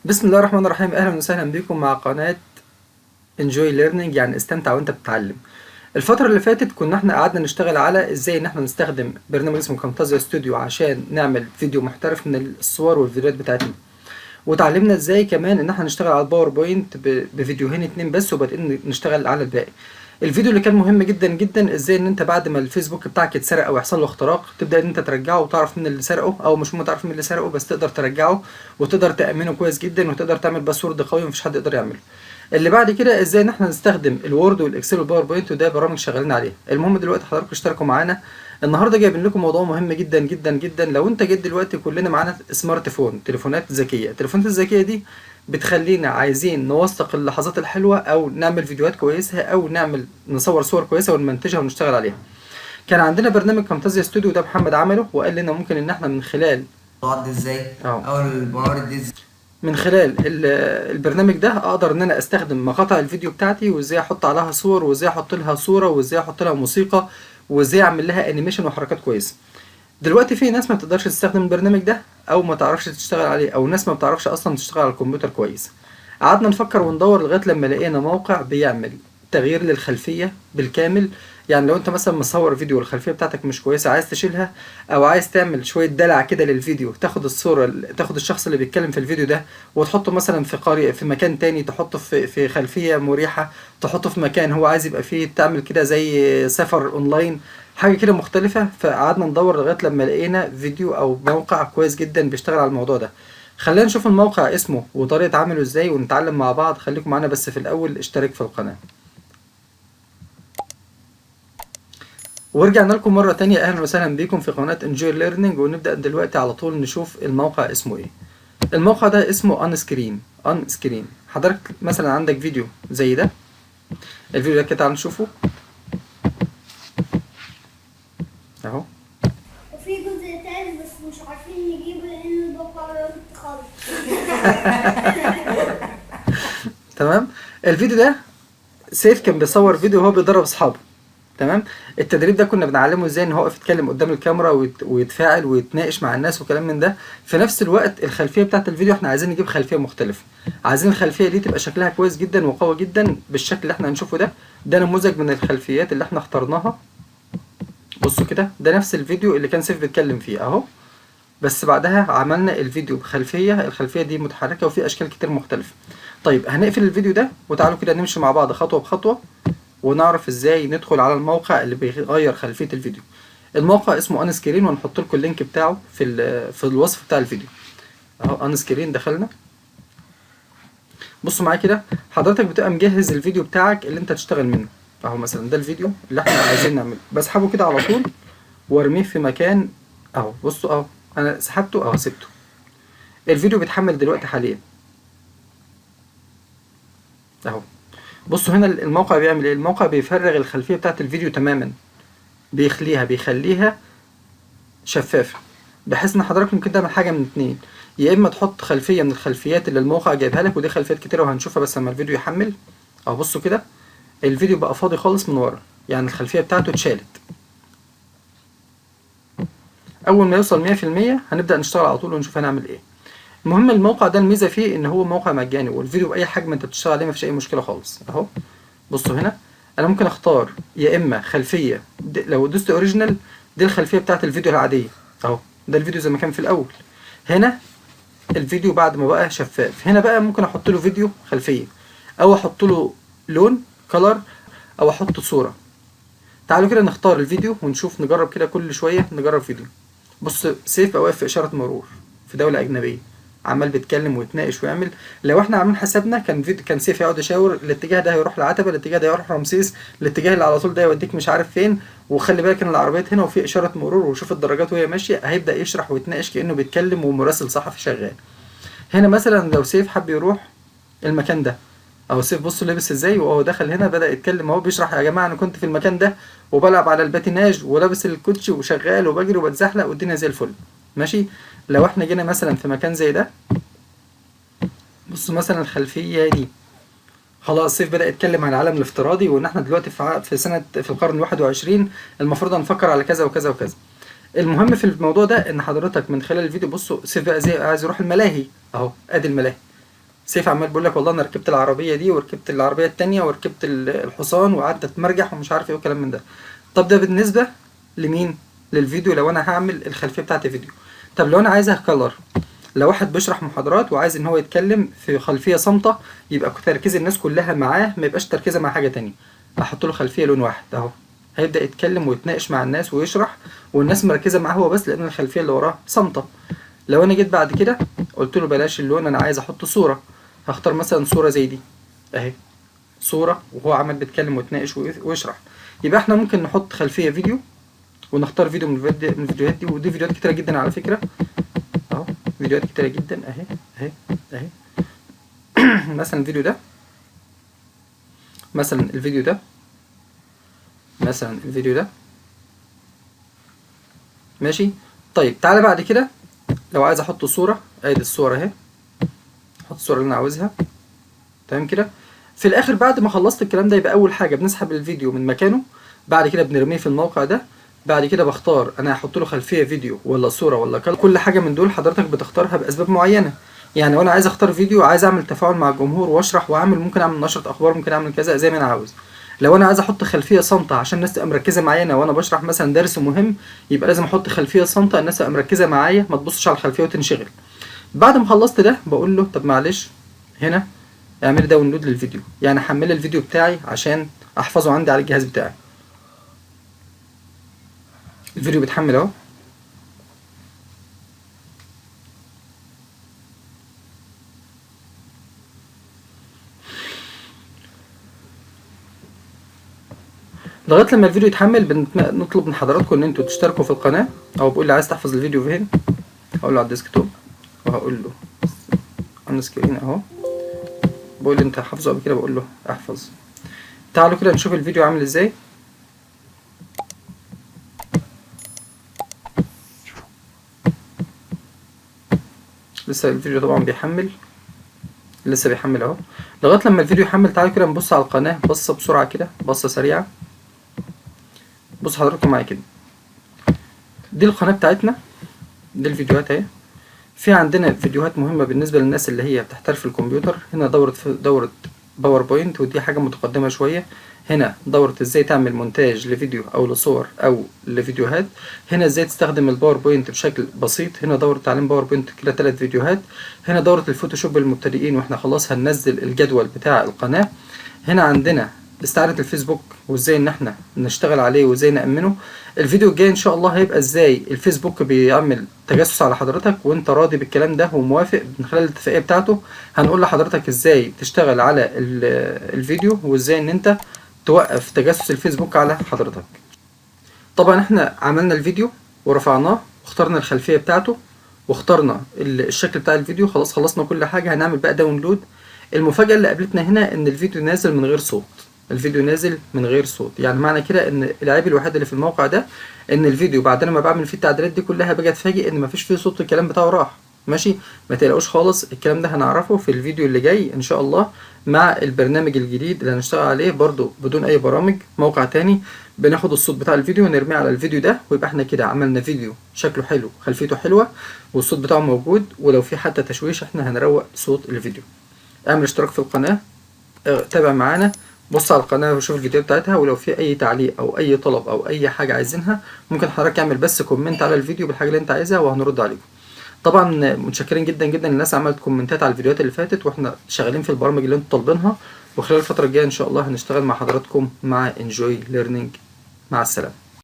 بسم الله الرحمن الرحيم. اهلا وسهلا بكم مع قناة Enjoy Learning، يعني استمتع وانت بتتعلم. الفترة اللي فاتت كنا احنا قعدنا نشتغل على ازاي ان احنا نستخدم برنامج اسمه Camtasia Studio عشان نعمل فيديو محترف من الصور والفيديوهات بتاعتنا، وتعلمنا ازاي كمان ان احنا نشتغل على ال PowerPoint بفيديوهين اتنين بس، وبادئين نشتغل على الباقي. الفيديو اللي كان مهم جدا جدا ازاي ان انت بعد ما الفيسبوك بتاعك يتسرق او يحصل له اختراق تبدا ان انت ترجعه وتعرف مين اللي سرقه، او مش مهم تعرف مين اللي سرقه بس تقدر ترجعه وتقدر تامنه كويس جدا وتقدر تعمل password قوي ومفيش حد يقدر يعمله. اللي بعد كده ازاي ان احنا نستخدم ال Word وال Excel وال PowerPoint، وده برامج شغالين عليها. المهم دلوقتي حضراتكم اشتركوا معانا. النهارده جايبين لكم موضوع مهم جدا جدا جدا. لو انت جيت دلوقتي كلنا معانا smart phone، تليفونات ذكية. التليفونات الذكية دي بتخلينا عايزين نوثق اللحظات الحلوة او نعمل فيديوهات كويسة او نصور صور كويسة ونمنتجها ونشتغل عليها. كان عندنا برنامج Camtasia Studio، ده محمد عمله وقال لنا ممكن ان احنا من خلال بعض ازاي او الموارد دي ازاي. من خلال البرنامج ده اقدر ان انا استخدم مقاطع الفيديو بتاعتي، وازاي احط عليها صور، وازاي احط لها صوره، وازاي احط لها موسيقى، وازاي اعمل لها animation وحركات كويسة. دلوقتي في ناس ما بتقدرش تستخدم البرنامج ده او ما تعرفش تشتغل عليه، او ناس ما بتعرفش اصلا تشتغل على الكمبيوتر كويس. قعدنا نفكر وندور لغاية لما لقينا موقع بيعمل تغيير للخلفيه بالكامل. يعني لو انت مثلا مصور فيديو والخلفيه بتاعتك مش كويسة عايز تشيلها، او عايز تعمل شوية دلع كده للفيديو، تاخد الصورة، تاخد الشخص اللي بيتكلم في الفيديو ده وتحطه مثلا في قرية في مكان تاني، تحطه في خلفية مريحه، تحطه في مكان هو عايز يبقى فيه، تعمل كده زي سفر اونلاين، حاجة كده مختلفة. فقعدنا ندور لغاية لما لقينا فيديو او موقع كويس جدا بيشتغل على الموضوع ده. خلينا نشوف الموقع اسمه وطريقه عمله ازاي ونتعلم مع بعض. خليكم معانا، بس في الاول اشترك في القناة. ورجعنا لكم مرة تانية، أهلا وسهلا بيكم في قناة Enjoy Learning. ونبدأ دلوقتي على طول نشوف الموقع اسمه إيه. الموقع ده اسمه Unscreen. Unscreen. حضرتك مثلا عندك فيديو زي ده، الفيديو ده كده تعال نشوفه أهو. وفي جزء تاني بس مش عارفين نجيبه لأن الباقة قربت خالص. تمام. الفيديو ده سيف كان بيصور فيديو وهو بيدرب أصحابه. تمام. التدريب ده كنا بنعلمه ازاي ان هو يقف يتكلم قدام الكاميرا ويتفاعل ويتناقش مع الناس وكلام من ده. في نفس الوقت الخلفية بتاعت الفيديو احنا عايزين نجيب خلفية مختلفة، عايزين الخلفية دي تبقى شكلها كويس جدا وقوي جدا بالشكل اللي احنا هنشوفه ده. ده نموذج من الخلفيات اللي احنا اخترناها. بصوا كده، ده نفس الفيديو اللي كان سيف بيتكلم فيه اهو، بس بعدها عملنا الفيديو بخلفيه، الخلفية دي متحركة وفي اشكال كتير مختلفة. طيب هنقفل الفيديو ده وتعالوا كده نمشي مع بعض خطوة بخطوة ونعرف ازاي ندخل على الموقع اللي بيغير خلفية الفيديو. الموقع اسمه Unscreen، وهنحط لكم ال link بتاعه في الوصف بتاع الفيديو اهو. Unscreen دخلنا. بصوا معايا كده، حضرتك بتبقى مجهز الفيديو بتاعك اللي انت هتشتغل منه اهو. مثلا ده الفيديو اللي احنا عايزين نعمله، بسحبه كده على طول وارميه في مكان اهو. بصوا اهو، انا سحبته اهو، سبته. الفيديو بيتحمل دلوقتي حاليا اهو. بصوا هنا الموقع بيعمل ايه. الموقع بيفرغ الخلفية بتاعت الفيديو تماما، بيخليها شفافة، بحيث ان حضرتك ممكن تعمل حاجة من اتنين: يا اما تحط خلفية من الخلفيات اللي الموقع جايبها لك، ودي خلفيات كتيرة وهنشوفها بس لما الفيديو يحمل اهو. بصوا كده الفيديو بقى فاضي خالص من ورا، يعني الخلفية بتاعته اتشالت. اول ما يوصل 100% هنبدأ نشتغل على طول ونشوف هنعمل ايه. المهم الموقع ده الميزة فيه ان هو موقع مجاني، والفيديو باي حجم انت بتشتغل عليه مفيش اي مشكلة خالص اهو. بصوا هنا انا ممكن اختار يا اما خلفية، لو دوست original دي الخلفية بتاعت الفيديو العادية اهو، ده الفيديو زي ما كان في الاول. هنا الفيديو بعد ما بقى شفاف. هنا بقى ممكن احط له فيديو خلفية، او احط له لون color، او احط صوره. تعالوا كده نختار الفيديو ونشوف، نجرب كده كل شوية نجرب فيديو. بص سيف بقى واقف في اشارة مرور في دولة اجنبية، عمال بيتكلم ويتناقش ويعمل. لو احنا عاملين حسابنا كان سيف يقعد يشاور، الاتجاه ده هيروح لعتبه، الاتجاه ده هيروح رمسيس، الاتجاه اللي على طول ده يوديك مش عارف فين، وخلي بالك ان العربيات هنا وفي اشارة مرور، وشوف الدرجات وهي ماشية. هيبدا يشرح ويتناقش كانه بيتكلم ومراسل صحفي شغال. هنا مثلا لو سيف حب يروح المكان ده، اهو سيف بصوا لابس ازاي وهو دخل هنا بدا يتكلم اهو، بيشرح يا جماعة انا كنت في المكان ده وبلعب على الباتيناج ولابس الكوتشي وشغال وبجري وبتزحلق والدنيا زي الفل. ماشي. لو احنا جينا مثلا في مكان زي ده، بصوا مثلا الخلفية دي، خلاص سيف بدأ يتكلم عن العالم الافتراضي وان احنا دلوقتي في سنة في القرن 21 المفروض هنفكر على كذا وكذا وكذا. المهم في الموضوع ده ان حضرتك من خلال الفيديو، بصوا سيف بقى زي عايز يروح الملاهي اهو، ادي الملاهي. سيف عمال بيقول لك والله انا ركبت العربية دي وركبت العربية التانية وركبت الحصان وقعدت اتمرجح ومش عارف ايه والكلام من ده. طب ده بالنسبة لمين؟ للفيديو، لو انا هعمل الخلفية بتاعت الفيديو. طب لو انا عايزها color، لو واحد بيشرح محاضرات وعايز ان هو يتكلم في خلفية صامته يبقى تركيز الناس كلها معاه، ما يبقاش تركيزه مع حاجة تانية، احط له خلفية لون واحد اهو، هيبدا يتكلم ويتناقش مع الناس ويشرح والناس مركزه معاه هو بس، لان الخلفية اللي وراه صامته. لو انا جيت بعد كده قلت له بلاش اللون، انا عايز احط صوره، هختار مثلا صوره زي دي اهي، صوره وهو عمال بيتكلم ويتناقش ويشرح. يبقى احنا ممكن نحط خلفية فيديو ونختار فيديو من الفيديوهات دي، ودي فيديوهات كتيرة جدا على فكرة اهو، فيديوهات كتيرة جدا اهي اهي اهي. مثلا الفيديو ده، مثلا الفيديو ده، مثلا الفيديو ده، ماشي. طيب تعالى بعد كده لو عايز احط صوره، ادي الصورة اهي، احط الصورة اللي انا عاوزها، تمام كده. في الاخر بعد ما خلصت الكلام ده، يبقى اول حاجة بنسحب الفيديو من مكانه، بعد كده بنرميه في الموقع ده، بعد كده بختار انا هحط له خلفية فيديو ولا صوره ولا color. كل حاجة من دول حضرتك بتختارها باسباب معينة. يعني وانا عايز اختار فيديو، عايز اعمل تفاعل مع الجمهور واشرح واعمل، ممكن اعمل نشره اخبار، ممكن اعمل كذا زي ما انا عاوز. لو انا عايز احط خلفية صامته عشان الناس تبقى مركزه معايا انا وانا بشرح مثلا درس مهم، يبقى لازم احط خلفية صامته الناس تبقى مركزه معايا، ما تبصش على الخلفية وتنشغل. بعد ما خلصت ده بقول له طب معلش هنا اعمل download للفيديو، يعني حمل الفيديو بتاعي عشان احفظه عندي على الجهاز بتاعي. الفيديو بيتحمل اهو. لغاية لما الفيديو يتحمل بنطلب من حضراتكم ان انتوا تشتركوا في القناة، او بقول لي عايز تحفظ الفيديو فين، هقول له على ال desktop وهقول له on screen اهو، بقول لي انت حافظه قبل كده، بقول له احفظ. تعالوا كده نشوف الفيديو عامل ازاي. لسه الفيديو طبعا بيحمل، لسه بيحمل اهو. لغاية لما الفيديو يحمل تعالوا كده نبص على القناة بصة بسرعة كده، بصة سريعة. بصوا حضراتكم معايا كده، دي القناة بتاعتنا، دي الفيديوهات اهي. في عندنا فيديوهات مهمة بالنسبة للناس اللي هي بتحترف الكمبيوتر. هنا دوره PowerPoint، ودي حاجة متقدمة شوية. هنا دورة ازاي تعمل مونتاج لفيديو او لصور او لفيديوهات. هنا ازاي تستخدم ال PowerPoint بشكل بسيط. هنا دورة تعليم PowerPoint كده 3 فيديوهات. هنا دورة ال Photoshop للمبتدئين، واحنا خلاص هننزل الجدول بتاع القناة. هنا عندنا استعارة الفيسبوك وازاي ان احنا نشتغل عليه وازاي نأمنه. الفيديو الجاي ان شاء الله هيبقى ازاي الفيسبوك بيعمل تجسس على حضرتك وانت راضي بالكلام ده وموافق من خلال الاتفاقية بتاعته. هنقول لحضرتك ازاي تشتغل على الفيديو وازاي ان انت توقف تجسس الفيسبوك على حضرتك. طبعا احنا عملنا الفيديو ورفعناه واخترنا الخلفية بتاعته واخترنا الشكل بتاع الفيديو، خلاص خلصنا كل حاجة. هنعمل بقى download. المفاجأة اللي قابلتنا هنا ان الفيديو نازل من غير صوت. الفيديو نازل من غير صوت، يعني معنى كده ان العيب الوحيد اللي في الموقع ده ان الفيديو بعد ما بعمل فيه التعديلات دي كلها باجي اتفاجئ ان مفيش فيه صوت، الكلام بتاعه راح. ماشي، ما تقلقوش خالص، الكلام ده هنعرفه في الفيديو اللي جاي ان شاء الله مع البرنامج الجديد اللي هنشتغل عليه برضو بدون اي برامج، موقع تاني بناخد الصوت بتاع الفيديو ونرميه على الفيديو ده، ويبقى احنا كده عملنا فيديو شكله حلو، خلفيته حلوة، والصوت بتاعه موجود، ولو في حتى تشويش احنا هنروق صوت الفيديو. اعمل اشتراك في القناة، تابع معانا، بص على القناة وشوف الفيديو بتاعتها، ولو في أي تعليق أو أي طلب أو أي حاجة عايزينها ممكن حضرتك اعمل بس comment على الفيديو بالحاجة اللي أنت عايزها وهنرد عليكم. طبعا متشكرين جدا جدا للناس عملت كومنتات على الفيديوهات اللي فاتت، واحنا شغالين في البرامج اللي انتوا طالبينها، وخلال الفترة الجاية إن شاء الله هنشتغل مع حضراتكم مع Enjoy Learning. مع السلامة.